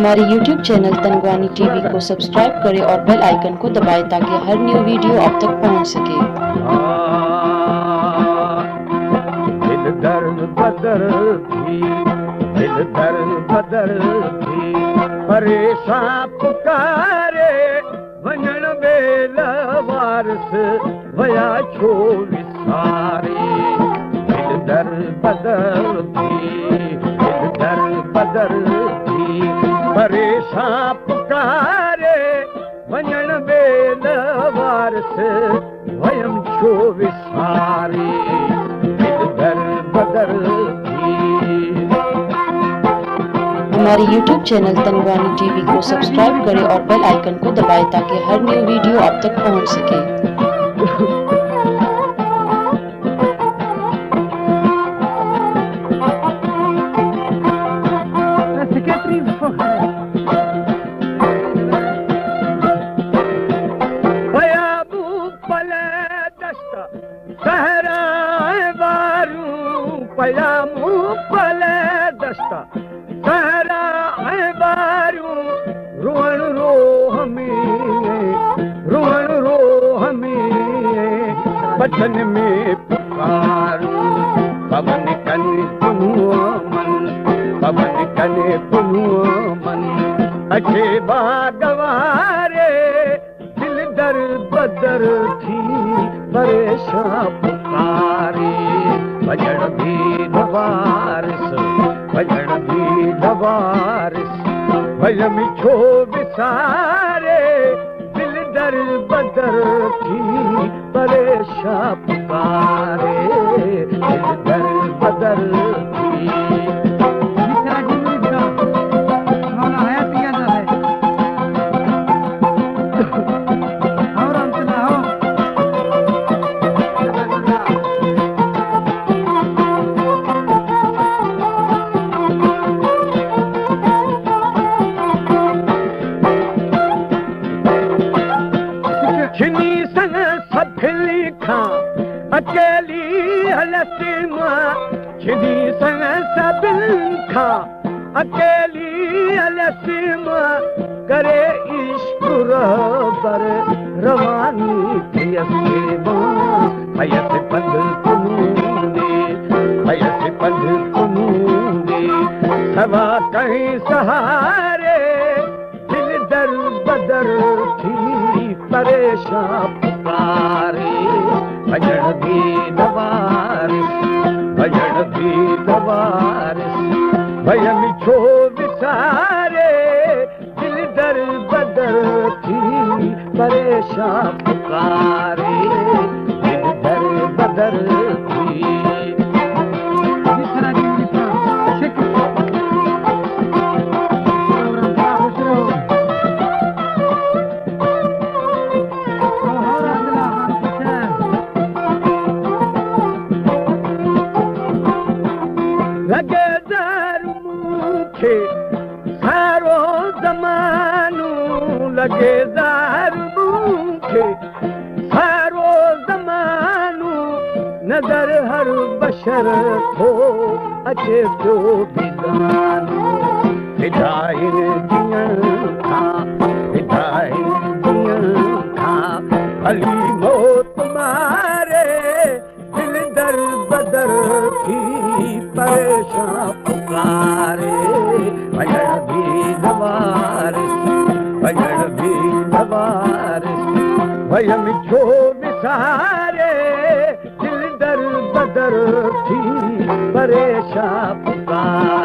हमारे YouTube channel तनगवानी टीवी को सब्सक्राइब करें और बेल आइकन को दबाएं ताकि हर न्यू वीडियो आप तक पहुंच सके। دل در بدر ٿي، دل در بدر ٿي، پريشان پڪاري، وڃڻ ويل وارث ويا ڇو وساري. دل در بدر ٿي، دل در بدر ٿي، پريشان پڪاري، وڃڻ ويل وارث ويم ڇو وساري. دل در بدر ٿي. हमारे YouTube चैनल तनगवानी टीवी को सब्सक्राइब करें और बेल आइकन को दबाएं ताकि हर न्यू वीडियो आप तक पहुंच सके। پيا مون پل دشت صحرا ۽ وارون، پيا مون پل دشت صحرا ۽ وارون، روئڻ روح ۾، روئڻ روح ۾، بچن ۾ پڪارون، پون ڪن پنهون من، پون ڪن پنهون من، اچي باغ واري، دل در بدر ٿي، پريشان پڪاري، وڃڻ به نه وارث، وڃڻ به نه وارث، ويم ڇو وساري. دل در بدر ٿي، پريشان پڪاري، دل در بدر ٿي. چني سنگ سڀني کان اڪيلي هلس مان، چني سنگ سڀني کان اڪيلي هلس مان، ڪري عشق رهبر رواني ٿيس مان. پيس پنڌ پنهون ڏي، پيس پنڌ پنهون ڏي، سوا ڪنهن سهاري، دل در بدر ٿي، پريشان پڪاري، وڃڻ به نه وارث، وڃڻ به نه وارث، ويم ڇو وساري. دل در بدر ٿي، پريشان پڪاري، دل در بدر ٿي. لڳي زهر مون کي سارو زمانو، لڳي زهر مون کي سارو زمانو، نظر هر بشر ٿو اچي پيو بيگانو. فدائين جيئڻ کان، فدائين جيئڻ کان، ڀلي موت ماري، دل در بدر ٿي، پريشان پڪاري، وڃڻ به نه وارث، وڃڻ به نه وارث، ويم ڇو وساري، دل در بدر ٿي، پريشان پڪاري.